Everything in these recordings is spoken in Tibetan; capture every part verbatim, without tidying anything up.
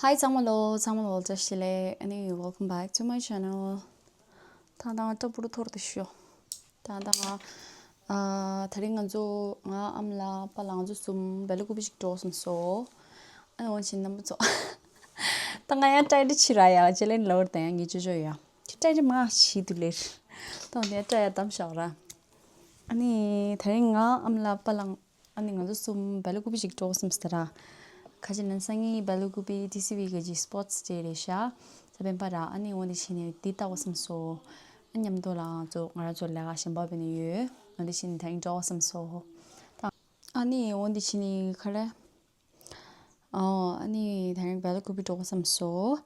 Hi ཚང་མ་ལོ། ཚང་མ་ལོ་བཀྲ་ཤིས་བདེ་ལེགས། ཨ་ནི་welcome back to my channel. ད་ད་ང་སྐྲ་པུར་ཐོར་དུ་ཤོ། ད་ད་ང་ཨ་དེ་རིང་ང་ཚོ་ང་ཨ་མ་ལགས་པཱ་ལགས་ང་ཚོ་གསུམ་སྦེལ་ཀོབ་ཅིག་འགྲོ་བསམ་སོང་། ཨ་ནི་འོ་ཆེན་རྣམ་པ་ཚོ། ད་ང་ཡང་ཊའི་ཌི་ཕྱི་ར་ཡ་ཅེ་ལེན་ལོར་དང་ཡང་ངེད་ཅོ་ཅོ་ཡ། ཊའི་ཌི་མ་ཤི་དུ་ལེར། ད་འོ་ནས་ཊའི་ཡ་དམ་ཤག་ར། ཨ་ནི་དེ་རིང་ང་ཨ་མ་ལགས་པཱ་ལགས། ཨ་ནི་ང་ཚོ་གསུམ་སྦེལ་ཀོབ་ཅིག་འགྲོ་བསམ་སྟེ་ར། ཁ་ཅིག་ནི་སང་ཉིན་སྦེལ་ཀོབ་ཊི་སི་ཝི་གི་ཅིག་སྤོར་ཊི་ཌེ་རེད་ཤག་ས་བོན་པ་ར། ཨ་ནི་འོ་འདི་ཕྱི་ནས་འདི་ལྟ་བསམ་སོང་། ཨ་མཉམ་དུ་ལ་ང་ཚོ་ང་རང་ཚོ་ལས་ཀ་གཞན་པ་བྱས་ནས་ཡོད། འོ་འདི་ཕྱི་ནས་དེ་རིང་འགྲོ་བསམ་སོང་། ད་ཨ་ནི་འོ་འདི་ཕྱི་ནས་ག་རེ། ཨོ་ཨ་ནི་དེ་རིང་སྦེལ་ཀོབ་འགྲོ་བསམ་སོང་།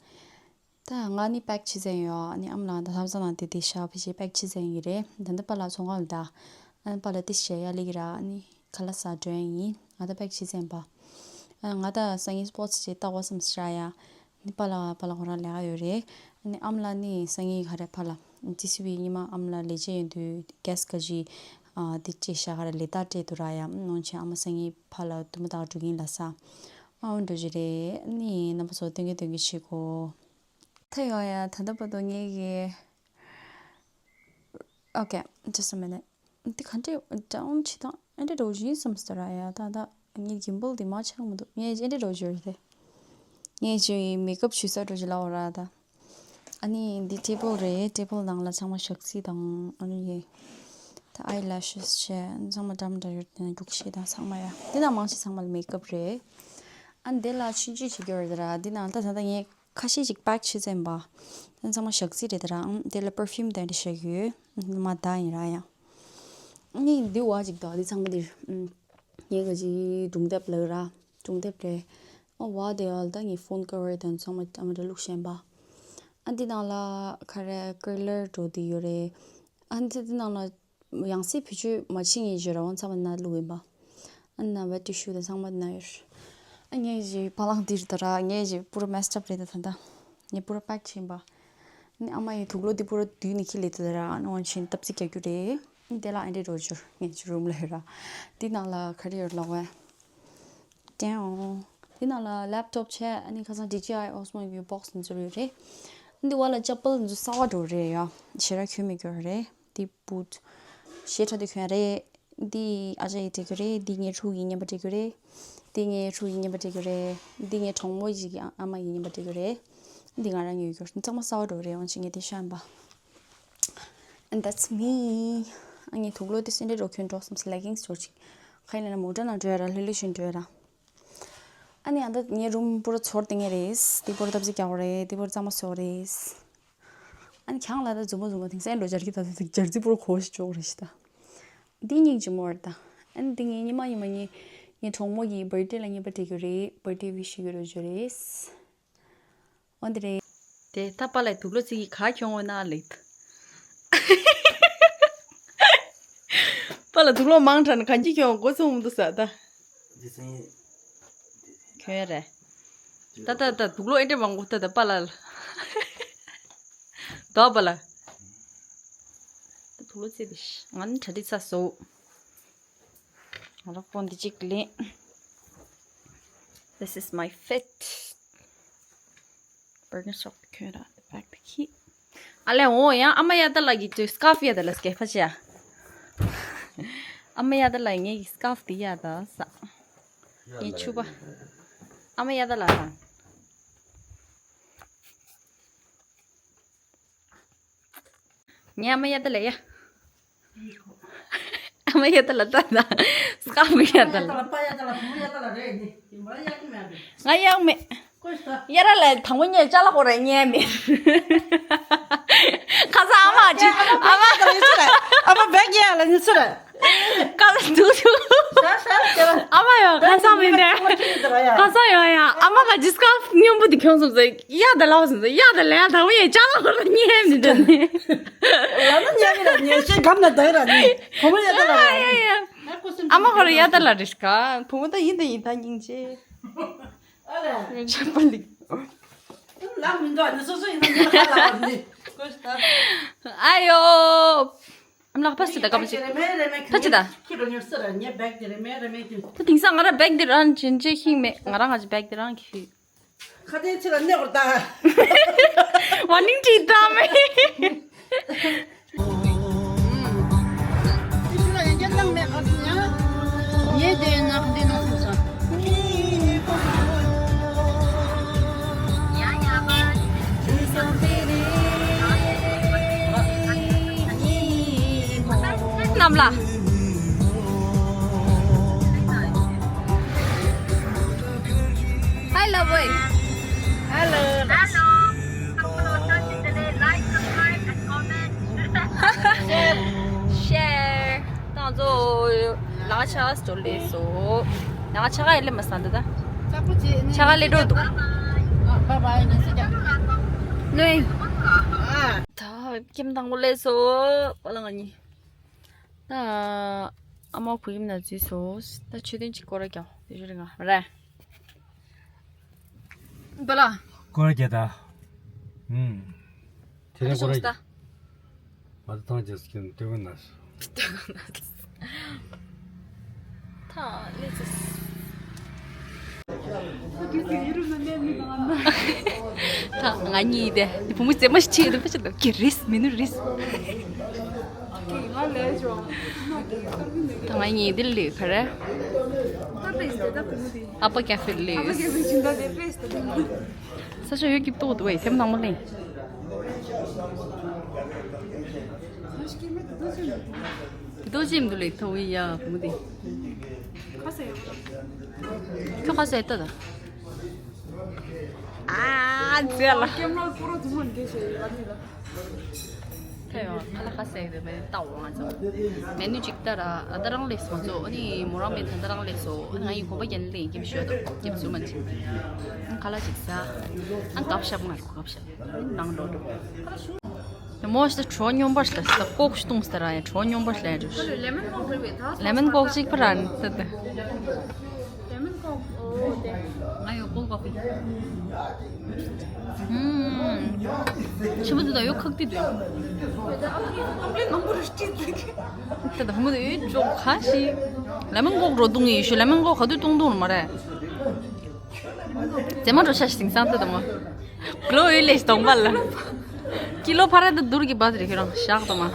ད་ང་ནི་པེག་བྱེད་ཟེར་ཡོད། ཨ་ནི་ཨ་མ་ལགས་ད་ལྷ་བཟང་ནང་དེ་དེ་ཤག་ཕི་ཤི་པེག་བྱེད་ཟེར་ཡིན་རེད། ད་ལྟ་པཱ་ལགས་ཚོང་ཁང་ལ་ད། ཨ་ནི་པཱ་ལགས་དེ་ཤེ་ཡ་ལི་གི་ར། ཨ་ནི་ཁ་ལག་ཟ་འགྲོ་ཡ་ཡིན། ང་ད་པེག་བྱེད་ཟེར་པ། ཨ་ང་ད་སང་ཉིན་སྤོར་ཊི་ཌེ་ལྟ་བསམ་སོང་ཡ། ཨ་ནི་པཱ་ལགས་པཱ་ལགས་ཁོ་རང་ལས་ཀ་ཡོད་རེད། ཨ་ནི་ཨ་མ་ལགས་ནི་སང་ཉིན་ག་རེ་པཱ་ལགས་ཊི་སི་ཝི་ཉི་མ་ཨ་མ་ལགས་ལས་བྱེད་ཡིན་དུས་གྷེ་སི་ག་ཅིག་ཨ་དེ་སྤྲད་ཤག་ག་རེ་ལེ་ཊར་སྤྲད་འདུག་ར་ཡ། ཨ་ནི་འོ་ཆེན་ཨ་མ་སང་ཉིན་པཱ་ལགས་དུ་མ་ད་འགྲོ་གིན་ལ་ས། ཨ་འོ་འགྲོ་རྒྱུ་རེད། ཨ་ནི་རྣམ་པ་ཚོ་སྟོན་གི་སྟོན་གི་བྱེད་གོ། ད་ཡོང་ཡ་ད་ལྟ་བར་དུ་ངེད་ཀྱི། Okay, just a minute. འདི་ག་འདྲས་ཌའོན་བྱེད་སྟངས་ཨེ་འདྲས་འགྲོ་བཞིན་བསམ་སྟེ་ར་ཡ། ད་ད་ངའི་གིམ་བལ་འདི་མ་ཆགས་མི་འདུག་ངས་ཨེ་འདྲས་འགྲོ་རྒྱུ་རེད་དེ། ངས་ཅི་མེག་ཨབ་བྱེད་ས་འགྲོ་རྒྱུ་ལ་འོ་ར་ད། ཨ་ནི་འདི་ཊེ་བལ་རེད། ཊེ་བལ་ནང་ལ་ཚང་མ་ཞག་རྩི་དང་ཨ་ནི་ཡེ། ད་ཨའི་ལེ་ཤེས་བྱས་ཚང་མ་འདྲ་མི་འདྲ་ཡོད་དེ་ན་རྒྱུགས་བྱེད་དང་ཚང་མ་ཡ། འདི་ནང་མང་ཆེ་ཚང་མ་ལ་མེག་ཨབ་རེད། ཨ་ནི་དེ་ལ་ཆུང་ཆུང་བྱེད་རྒྱུ་རེད་དེ་ར། འདི་ནང་ད་ད་ད་ངས། ཁ་ཤས་ཅིག་པེག་བྱེད་ཟེར་པ། ད་ཚང་མ་ཞག་རྩི་རེད་དེ་ར། ཨང་དེ་ལ་པར་ཕིའུམ་དེ་འདྲ་བཞག་ཡོད། མ་ད་ཡིན་ར་ཡ། ཨ་ནི་འདི་བ་ཅིག་ད་འདི་ཚང་མ་འདིར། ངས་ག་ཅིག་སྒྲུང་དེབ་ལ་ར། སྒྲུང་དེབ་རེད། ཨ་བ་དེ་ཡ་ད་ངས་ཕོན་ཀ་བར་དང་ཚང་མ་ཨ་མ་འདྲ་བླུགས་བཞིན་པ། ཨ་འདི་ནང་ལ་ག་རེ་ཀ་ལར་འགྲོ་འདི་ཡོད་རེད། ཨ་འདི་འདི་ནང་ལ། ཡང་སྲིད་བེད་སྤྱོད་མ་བྱེད་ངེས་བརྗོད་རང་དབང་ཚང་མ་ན་བླུགས་ཡིན་པ། ཨ་ན་བེ་ཊི་ཤུ་དང་ཚང་མ་ན་ཡོད། ཨ་ངས་ཞིག་བ་ལང་དིར་ད་ར་ངས་ཞིག་པུ་ར་མེ་སི་ཊབ་རེད་ད་ད་ད། ངས་པུ་ར་པེག་བྱིན་པ། ནི་ཨ་མ་ཡི་དུག་ལོག་འདི་པུ་ར་དུས་ནི་ཁྱི་ལེ་ད་ད་ར་ཨ་ནོ་ཆིན་སྟབས་རྩིས་རྒྱག་རྒྱུ་རེད། ཨ་དེ་ལ་ཨ་འདྲེ་རོ་ཅུར་ངས་ཅི་རུམ་ལ་ཡོད་ར། འདི་ནང་ལ་ག་རེ་ཡོད་ལོག་བས། ཏེའོ། འདི་ནང་ལ་ལེབ་ཊོབ་བྱས་ཨ་ནི་ཁ་སང་ཌི་ཇེ་ཨའི་ཨོ་སི་མོ་གི་བོག་སི་འཛུལ་ཡོད་རེད། འདི་བ་ལ་ཅབ་པལ་འཛུལ་གསར་བ་འགྲོ་རེད་ཡ། ཞེ་ར་ཁྱོད་མི་གྱོར་རེད། འདི་བུད། ཞེ་ཁྲ་འདི་ཁྱོད་རེད། འདི་ཨ་ཅག་ཡི་སྤྲད་རྒྱུ་རེད། འདི་ངའི་ཕྲུ་གུ་ཡི་རྔན་པ་སྤྲད་རྒྱུ་རེད། འདི་ངའི་ཕྲུ་གུ་ཡི་རྔན་པ་སྤྲད་རྒྱུ་རེད། འདི་ངའི་གྲོགས་མོ་ཞིག་གི་ཨ་མ་ཡི་རྔན་པ་སྤྲད་རྒྱུ་རེད། འདི་ང་རང་ཡོད་རྒྱུ་རེད། ཚང་མ་གསར་བ་འགྲོ་རེད། འོན་ཅིག་ངས་འདི་ཤ་ཡིན་པ། And that's me. ཨ་ངའི་དུག་ལོག་དེ་སེ་འདྲ་འགྲོ་ཁྱོད་འགྲོ་བསམ་སི་ལེ་གིང་སི་འགྲོ་ཅིག་ཁ་ཡིན་ན་མོ་ཊ་ནང་འགྲོ་ཡ་ར་ལྷོད་ལྷོད་ཞིག་འགྲོ་ཡ་ར། ཨ་ནི་ཨ་ད་ངའི་རུམ་པུ་ར་ཚོར་ཏེ་ངས་རེད། དེ་པུ་ར་སྟབས་ཚིག་རྒྱག་རེད། དེ་པུ་ར་གཙང་མ་བཟོ་རེད། ཨ་ནི་ཁྱང་ལ་ད་རྫུན་མ་རྫུན་མ་དེང་སང་འགྲོ་སྦྱར་གི་ད་ད་སྦྱར་རྩི་པུ་ར་གོ་ཞིག་ཅོག་རེད་ཤི་ད། འདི་སྙིང་རྗེ་མོ་རེད་ད། ཨ་ནི་འདི་ངའི་ཉི་མ་ཉི་མ་ངའི་ངའི་གྲོགས་མོ་གི་བར་ཐི་ཌེ་ལ་རྔན་པ་སྤྲད་རྒྱུ་རེད། བར་ཐི་ཌེ་ཝི་ཤི་གི་རོ་ཇོ་རེད། འོ་འདི་རེད། དེ་ད་པཱ་ལགས་དུག་ལོག་རྩི་གི་ག་གྱོང་འོ་ན་ལེགས། པཱ་ལགས་དུག་ལོག་མང་དྲགས་ན་གང་གི་གྱོང་འགོ་ཚུགས་མི་འདུག་ས་ད། འདི་ཚོ་ཡིན། གྱོང་རེད། ད་ད་ད་དུག་ལོག་ཨེ་འདྲ་མང་པོ་ད་ད་པཱ་ལགས། དོ་པཱ་ལགས། ད་དུག་ལོག་རྩི་དེ་ང་ནི་གྲ་སྒྲིག་ཚར་སོང་། ང་ལ་ཕོན་འདི་གཅིག་ལེན། This is my fit. Burger shop གྱོན་ར་དེ་བེག་དེ་ཁྱི། ཨ་ལས་འོ་ཡང་ཨ་མ་ཡ་ད་ལགས་ཀྱི་ཏུ་སི་ཀར་ཕི་ཡ་ད་ལགས་སྐད་ཕ་ཆ་ཡ། ཨ་མ་ཡ་ད་ལགས་ངའི་སི་ཀར་ཕི་དེ་ཡ་ད་ས། ངའི་ཕྱུ་པ། ཨ་མ་ཡ་ད་ལགས་དང་། ངའི་ཨ་མ་ཡ་ད་ལ་ཡ། ཨ་མ་ཡ་ད་ལ་ད་ད། སྐབས་ཡ་ད་ལ། ང་ཡག་མེད། ཡ་ར་ལ་དང་པོ་ངས་ཅ་ལག་ཁོ་ར་ཉན་མེད། ཁ་སང་ཨ་མ་ཅི་ཨ་མ། ཨ་མ་བེག་ཡ་ལ་ནི་སུ་ར། ཁ་སང་དུག་དུག་ཨ་མ་ཡོ་ཁ་སང་མིན་ཏེ། ཁ་སང་ཡོ་ཡ་ཨ་མ་ག་ཇི་སྐབས་སྙོམས་པོ་དེ་ཁྱོང་སོང་ཟེར། ཡ་ད་ལ་བ་སོང་ཟེར། ཡ་ད་ལ་ཡ་དང་པོ་ཡ་ཅ་ལག་ཁོ་ར་ཉན་མེད་དེ་ནི། ལ་ན་ཉལ་གི་ལ་ཉལ་ཤེས་གམ་ན་ད་ར་ནི། ཁོ་མོ་ཡ་ད་ལ་ཡ་ཡ་ཡ། ཨ་མ་ཁོ་ར་ཡ་ད་ལ་རེད་ཀ། བུ་མོ་ད་ཡིན་ད་ཡིན་ད་སྙིང་རྗེ། ཨ་ལ། ཡོན་ཆབ་པ་ལི། ལ་མི་འདུག་ཨ་ནི་སོ་སོ་ཡིན་ན་ཉི་མ་ཁ་ལ་བ་ནི། ཀོས་ད། ཨ་ཡོ། ཨམ་ལགས་ཕ་སི་ད་ཀ་མ་ཅི། ཕ་ཅི་ད། ཁྱི་རོ་ཉོ་སི་ར་ཉེ་བེག་དེ་རེ་མེ་རེ་མེ་དེ། ད་དེང་སང་ང་ར་བེག་དེ་རང་ཅན་ཅེ་ཤིང་མེད། ང་རང་ང་ཅི་བེག་དེ་རང་ཁྱི། ཁ་དན་ཚིག་ལ་གནས་བར་ད། ཝ་ནིང་ཏྲི་ཏ་མེ། རྣམས་ལ། Hi, lovely. Hello. Hello. Share. ད་ང་ཚོ་ལ་ཆ་ག་སི་ཊོར་སླེབས་སོང་། ལ་ཆ་ག་ཡི་སླེབས་མ་སོང་ད། ད་ཆ་ག་སླེབས་འགྲོ་འདུག་ཨ། བཱའི་བཱའི། ནས་སུ་ཀྱང་ནོའི། ཨ། ད་ཁྱིམ་དང་པོ་སླེབས་སོང་། པ་ལ་ང་གཉིས། ད་ཨ་མ་བུ་ཁྱིམ་ན་འཛུལ་སོང་། ད་མཆོད་རྟེན་གཅིག་སྐོར་ར་རྒྱག་དེ་ཞུ་རེ་ང་མ་རེད། པ་ལ། སྐོར་ར་རྒྱག་ད། ཨུམ། དེ་རིང་སྐོར་ར་རྒྱག་ད། མ་ད་ཐང་རྒྱག་སྐྱོན་ལྟོས་གོ་ན། ལྟོས་གོ་ན། ད་ལས་ཚོ། ད་ང་གཉིས་དེ་བུ་མོ་རྩེད་མོ་ཞིག་བྱེད་ཡོད་པ་ཞིག་ལ་ཀི་རེས་མི་ནུ་རེས། ད་ང་གཉིས་དེ་ལས་ག་རེ། ཨ་པ་ཀེ་ཧྥེ་ལས། ས་ཆ་ཡོད་ཀྱི་ཏོག་ཏོ་བས་ཐེམ་ནང་མ་ལེན། དེ་ཏོག་ཅིམ་དུ་ལས་ཐོ་བི་ཡ་བུ་མོ་དེ། ཁ་ཟས་ཡོད་པ། ཁྱོད་ཁ་ཟས་ལྟ་ད། ཨ་ཙི་ལ། ཀེམ་ར་ཀུ་རོ་དུ་མོ་འདི་ཞེས་ཡོད་པ་དེ་ལ། ཐེ་ཡོང་ཁ་ལ་ཁ་ཟས་དེ་མེ་ཏའོ་ང་ཚོ། མེ་ནུ་ཅིག་ལྟ་ར་ཨ་ད་རང་ལས་སོང་ཚོ། ཨ་ནི་མོ་རང་མེ་ད་ད་རང་ལས་སོང་། ཨ་ནི་ང་ཡི་གོམ་པ་རྒྱན་ལས་ཀེམ་ཞོ་དོ་ཀེམ་ཚུ་མ་ཅིག་ཨ་ཁ་ལ་ཅིག་ཟ། ཨ་ཀབ་ཤབ་ང་རུ་ཀབ་ཤབ། ནང་འགྲོ་འགྲོ། མོ་ཞིག་གྲོ་སྙོམས་པ་ཞིག་ལ་ཀོག་ཞིག་བཏུང་ཟེར་ར་ཡ། གྲོ་སྙོམས་པ་ཞིག་ལ་འགྲོ། ལེ་མོན་ཀོག་རེད་པས་ད། ལེ་མོན་ཀོག་ཅིག་པ་ར་ནི་ད་ད། ལེ་མོན་ཀོག་ཨོ་དེ། ང་ཡོ་ཀོལ་ཀོ་ཕི། ཧུམ། ཆི་མོ་དེ་ད་ཡོ་ཁག་དེ་དུ། ད་ད་ཧུམ་དེ་ཡོ་ཅོག་ཁ་ཤི། ལེ་མོན་ཀོག་རོ་བཏུང་ཡི་ཤུ། ལེ་མོན་ཀོག་ག་དུས་བཏུང་བཏུང་ར་མ་རེད། རྩེད་མོ་འགྲོ་ཤ་ཞིག་སང་ད་ད་མོ། ཀི་ལོ་ཡོད་ལས་གཏོང་པ་ལ། ཀི་ལོ་ཕ་ར་ད་དུར་གི་བ་དེ་རེད་ཁྱོད་རང་ཤག་ད་མ།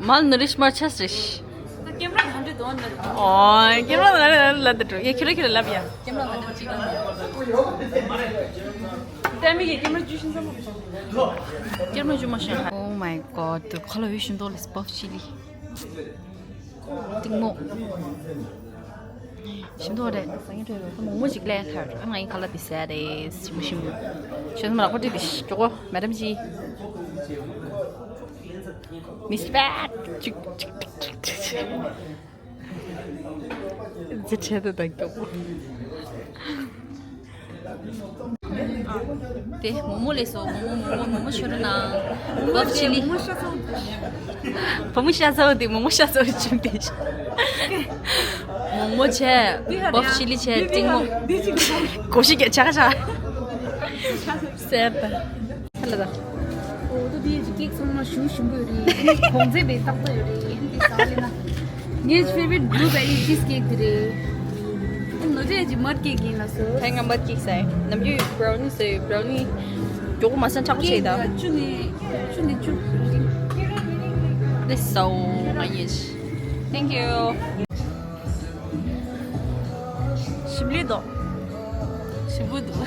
མལ་ནུ་རིཤ་མར་ཆས་རེད། ད་ཀེམ་ར་ད་ཧན་ཌི་དོན་ལ། ཨོ་ཀེམ་ར་ད་ལ་ད་ད་ཡ་ཁྱོད་ར་ཁྱོད་ར་ལབ་ཡ། ཀེམ་ར་ད་ད་ཅིག་ལ། ད་མི་གི་ཀེམ་ར་ཇུ་ཤིན་ཙམ། ཀེམ་ར་ཇུ་མ་ཤེས། Oh my god. ཁ་ལ་ཡོད་ཤིན་ཏོ་ལེ་སི་བབ་ཆི་ལི། གཏིང་མོ། ཞིམ་མདོག་རེད། སང་ཉིན་འཕྲོད་པའི་ཁོ་མོག་མོག་ཅིག་ལས་ཐར། ཨ་ང་ཡིན་ཁ་ལག་དེ་ཟས་རེད། ཞིམ་པོ་ཞིམ་པོ། ཞོན་མ་ལག་པ་དྲི་དེ་ཞིག་གྲོགས་མེ་ཌམ་ཇི། མི་སི་པད་ཅིག་ཅིག་ཅིག་ཅིག་ཅིག་ཟི་ཁྲེ་དུ་དང་གྲོགས་པོ། དེ་མོག་མོག་ལས་སོ། མོག་མོག་མོག་མོག་མོག་ཤོར་ན། བབ་ཆི་ལི། བུ་མོ་ཤ་ཚ་བོ་དེ་མོག་མོག་ཤ་ཚ་བོ་ཅིམ་དེ། མོག་མོག་བྱས། བབ་ཆི་ལི་བྱས། གཏིང་མོ། གོ་ཤི་གེ་ཆ་ག་ཆ། སེར་པ། ཧ་ལ་ད། འོ་ད་དེ་ཀེག་ཚང་མ་ཞུ་ཞིམ་པོ་ཡོད་རེད། གོང་ཚད་པའི་ཏག་ཏག་ཡོད་རེད། ཡིན་དེ་ཟ་ལེ་ན། ངའི་ཕེ་ཝ་རི་ཊི་བྷུ་ལུ་བེ་རི་ཅིས་ཀེག་དེ་རེད། ནོ་ཇེ་ཅི་མར་ཀེག་ཡིན་ལ་སོ། ད་ང་མར་ཀེག་ཟ་ཡིན། ནམ་རྒྱུན་བྷ་རའུ་ནི་ཟ་ཡོད། བྷ་རའུ་ནི་མགྱོགས་པོ་མ་ཟ་ན་ཆག་པོ་བྱེད་ད། ཀེག་ཆུ་ནི་ཆུ་ནི་ཆུ། This so ང་ཡིན། Thank you. ཞིམ་ལི་དོ། ཞིམ་པོ་འདུག་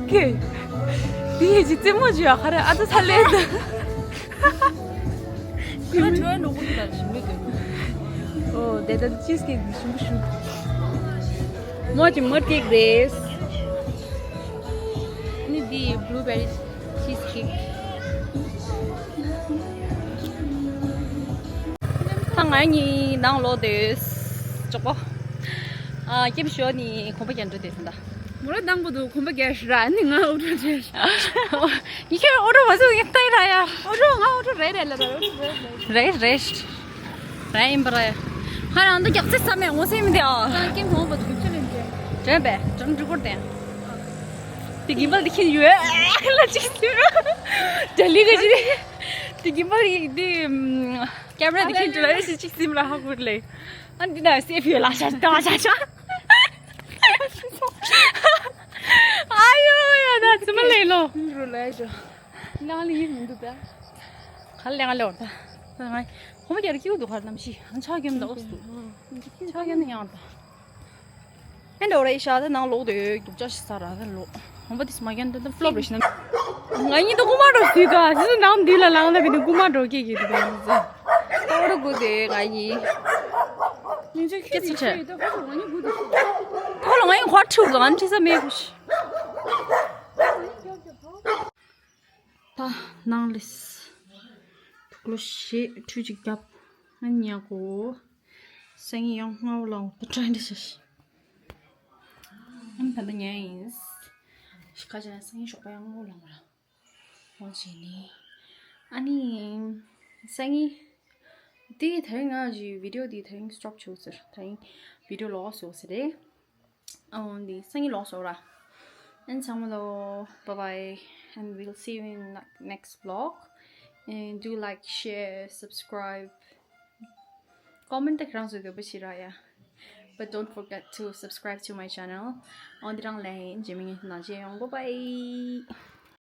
ཀེ། དེ་ཡི་ཅི་རྩེད་མོ་ཅི་ཡ་ཁ་རེ་ཨ་ད་ཚ་ལེ་ད། ཁ་ཁྲོ་ནོ་གུ་ད་ཞིམ་ལི་དོ། ཨོ་དེ་ད་ཅིས་ཀེག་འདི་ཞིམ་པོ་ཞིམ། མོ་ཅི་མར་ཀེག་རེད། ནི་འདི་བྷུ་ལུ་བེ་རི་ཅིས་ཀེག་ད་ང་གཉིས་ནང་ལོག་དེ་ཅོག་པོ། ཨ་ཀེམ་ཞོ་ནི་གོམ་པ་རྒྱན་འགྲོ་དེ་ད། མོ་ར་དང་པོ་དུ་གོམ་པ་རྒྱན་ཞུ་ར་ནི་ང་ཨོ་ཏོ་རེད། ཡི་ཁྱེད་ཨོ་ཏོ་མ་བཟོ་ཡིན་ཏའི་ར་ཡ། ཨོ་ཏོ་ང་ཨོ་ཏོ་རེད་རེད་ལ་ར་ཨོ་ཏོ་རེད་རེད། རེད་རེད། རེད་ཡིན་པ་ར་ཡ། ཧ་རང་འདི་རྒྱག་ཚེ་ས་མེད་ངོ་སེམས་མི་བདེ་ཨ། ཀེམ་གོམ་པ་དུ་གུབ་ཆ་རེད་དེ། དྲན་པས་དྲན་འགྲུ་གོར་དེ། དེ་གིན་པལ་དེ་ཁྱེད་ཡོད་ལ་ཅིག་སིམ་ར། ཏྲ་ལི་ག་ཅི་རེད། དེ་གིན་པལ་དེ་ཀེམ་ར་དེ་ཁྱེད་འགྲོ་ལ་ཅིག་སིམ་ར་ཧ་གོ་ལེ། ཨ་འདི་ན་སེ་ཕི་ལ་ཤ་ཏ་ཤ་ཤ། རུ་ལས་ཞོ། ནང་ལ་ཡིན་མི་འདུག་ད། ག་ལ་ང་ལོར་ད། ད་ང་ཧོ་མ་རྒྱ་ར་ཀིའུ་འདུག་ག་ར་ནམ་ཤི་ཧང་ཆག་གེམ་ད་ཨོ་སུ། ཆག་གེམ་ནི་ཡང་ད། ཨེ་འདྲ་རེ་ཤ་ད་ནང་ལོག་དེ་སྡུག་ཅག་ཞིག་ས་ར་ད་ལོ། ཧོ་མ་དིས་མ་གན་ད་ད་ཕློབ་རེ་ཤི་ན། ང་གཉིས་ད་རྐུ་མ་འགྲོ་སི་ད་ཟི་ཟི་ནང་འདི་ལ་ལང་ད་བི་ད་རྐུ་མ་འགྲོ་ཀེ་ཀེ་དུ་བ་ནི་ཟི། ད་ར་གུ་དེ་ང་གཉིས། ཁྱེད་ཚོ་ཆེ། ཁོ་ལ་ང་ཡིན་ཧོ་ཁྲིའུ་གང་ཁྲི་ས་མེད་གུ་ཤི། ད་ནང་ལས་དུག་ལོ་ཞེས་ཁྲུས་ཅིག་བརྒྱབ། ཨ་ཉག་གོ། སང་ཉིན་ཡང་སྔ་བོ་ལངས་ད་ཊ་རེན་འདྲི་ཤ་ཤི། ཨ་ད་ད་ཉལ་ཡིན། ཤི་ཁ་ཅན་སང་ཉིན་ཞོགས་པ་ཡང་སྔ་བོ་ལངས་ར། འོ་བྱས་ནི། ཨ་ནི། སང་ཉིན། དེ་དེ་རིང་ང་གི་བི་ཌི་ཡོ་དེ་དེ་རིང་སི་ཊོབ་བྱུག་ཟེར། དེ་རིང་བི་ཌི་ཡོ་ལོག་སོང་ཟེར་རེད། འོ་འདི་སང་ཉིན་ལོག་སོང་ར། And ཚང་མ་ལོ། Bye bye, and we'll see you in ne- next vlog. And do like, share, subscribe, comment ད་ཁྱེད་རང་ཚོའི་འདོད་པ་ཞིག་རག་ཡ། But don't forget to subscribe to my channel. འོ་འདི་རང་ལས་ཡིན་རྗེས་མི་ངན་ན་རྗེས་ཡོང་། Bye bye.